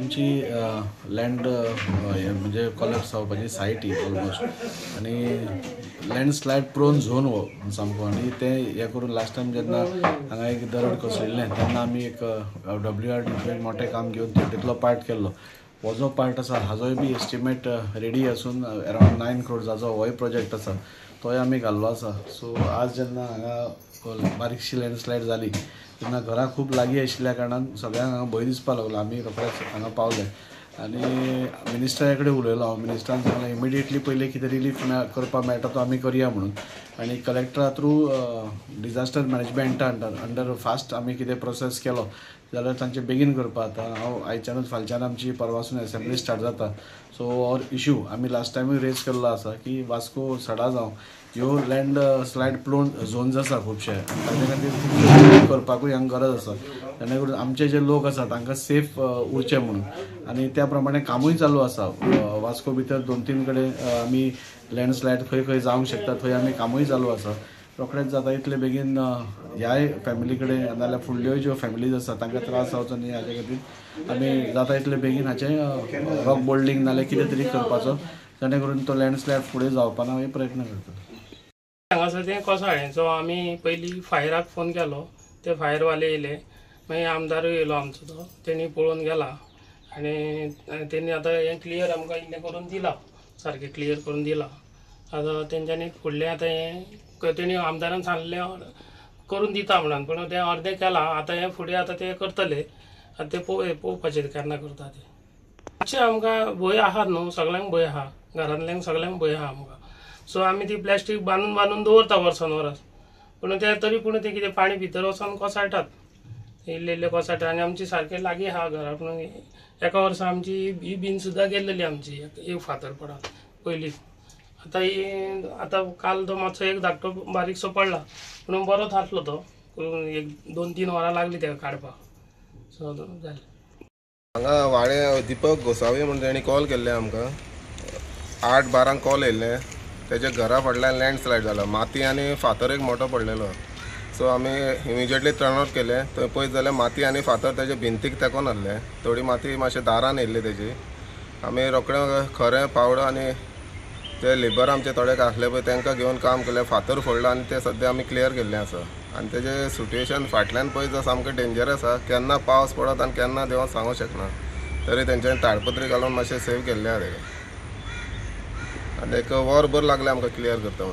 आमची लँड म्हणजे कॉलॅप्स जावपाची सायट ही ऑलमोस्ट आनी लँडस्लायड प्रोन झोन हो सामको. आनी तें हें करून लास्ट टायम जेन्ना हांगा एक दरड कोसळिल्लें तेन्ना आमी एक WRD एक मोठें काम घेवन तितलो पार्ट केल्लो. हो जो पार्ट आसा हाजोय बी एस्टिमेट रेडी आसून अरावंड 9 crores होय प्रोजेक्ट आसा तोय आमी घाल्लो आसा. सो आज जेन्ना हांगा बारीकशी लँडस्लायड जाली तेन्ना घरां खूब लागीं आशिल्ल्या कारणान सगळ्यांक हांगा भंय दिसपाक लागलो. आमी रोखडेच हांगा पावले आनी मिनिस्टरा कडेन उलयलो हांव. मिनिस्टरान सांगलें इमिडिएटली पयलीं कितें रिलीफ करपाक मेळटा तो आमी करया म्हणून. आनी कलेक्टरा थ्रू डिजास्टर मॅनेजमेंटा अंडर फास्ट आमी कितें प्रोसेस केलो जाल्यार तांचे बेगीन करपाक. आतां हांव आयच्यानूच फालच्यान आमची परवासून एसेंब्ली स्टार्ट जाता. सो हो इशू आमी लास्ट टायमूय रेज केल्लो आसा की वास्को सडा जावं ह्यो लँड स्लायड प्लोन झोन्स आसा खुबशे आनी ताजे खातीर खुबशे करपाकूय हांगा गरज आसा, जेणे करून आमचे जे लोक आसा तांकां सेफ उरचें म्हणून. आनी त्या प्रमाणे कामूय चालू आसा. वास्को भितर 2-3 कडेन आमी लँडस्लायड खंय खंय जावंक शकता थंय आमी कामूय चालू आसा. रोखडेच जाता इतले बेगीन ह्याय फॅमिली कडेन नाजाल्यार फुडल्यो ज्यो फॅमिलीज आसा तांकां त्रास जावचो न्ही हाजे खातीर आमी जाता इतले बेगीन हाचें रॉक बोल्डिंग नाजाल्यार कितें तरी करपाचो, जेणे करून तो लँडस्लायड फुडें जावपा ना हे प्रयत्न करता. हांगासर तें कोसळ्ळें. सो आमी पयलीं फायराक फोन केलो, ते फायरवाले येयले, मागीर आमदारूय येयलो आमचो, तो तेणी पळोवन गेला आनी तेणी आतां हें क्लियर आमकां इल्लें करून दिलां, सारकें क्लियर करून दिलां. आतां तेंच्यांनी फुडलें आतां हें तेणी आमदारान सांगलें करून दिता म्हणून, पूण तें अर्दें केलां. आतां हें फुडें आतां ते करतले, आतां ते पळोवपाचें केन्ना करता तें. मातशें आमकां भंय आहा न्हू, सगळ्यांक भंय आहा, घरांतल्यांक सगळ्यांक भंय आहा आमकां. सो आमी ती प्लास्टीक बांदून बांदून दवरता वर्सान वरस, पूण ते तरी पूण तें कितें पाणी भितर वचोन कोसळटात, इल्ले इल्ले कोसळटात. आनी आमची सारकें लागीं आहा घरा, पूण एका वर्सा आमची ही बीन सुद्दां गेल्लेली आमची एक फातर पडा पयलीं. आतां ही आतां काल तो मातसो एक धाकटो बारीकसो पडला, पूण बरो थारलो तो, एक 2-3 वरां लागली तेका काडपाक. सो जालें. हांगा वाडे दीपक गोसावी म्हणून तेणी कॉल केल्ले आमकां 8:12 कॉल येयल्ले. तेच्या घरा फाटल्यान लँडस्लायड जाला, माती आनी फातर एक मोठो पडलेलो. सो आमी इमिजिएटली टर्न आउट केलें. थंय पळयत जाल्यार माती आनी फातर तेजे भिंतीक तेंकोन आहले, थोडी माती मातशें दारान येयल्ली तेजी. आमी रोखडे खरें पावडो आनी ते लेबर आमचे थोडे आसले पळय तांकां घेवन काम केलें, फातर फोडलो आनी ते सद्या आमी क्लियर केल्लें आसा. आनी तेजें सिट्युएशन फाटल्यान पळयत जाल्यार सामकें डेंजरस आसा, केन्ना पावस पडत आनी केन्ना देंवत सांगूंक शकना. तरी तेंच्यांनी ताडपत्री घालून मातशें सेव केल्लें आसा तेका. आनी एक वरभर लागलें आमकां क्लियर करता म्हणून.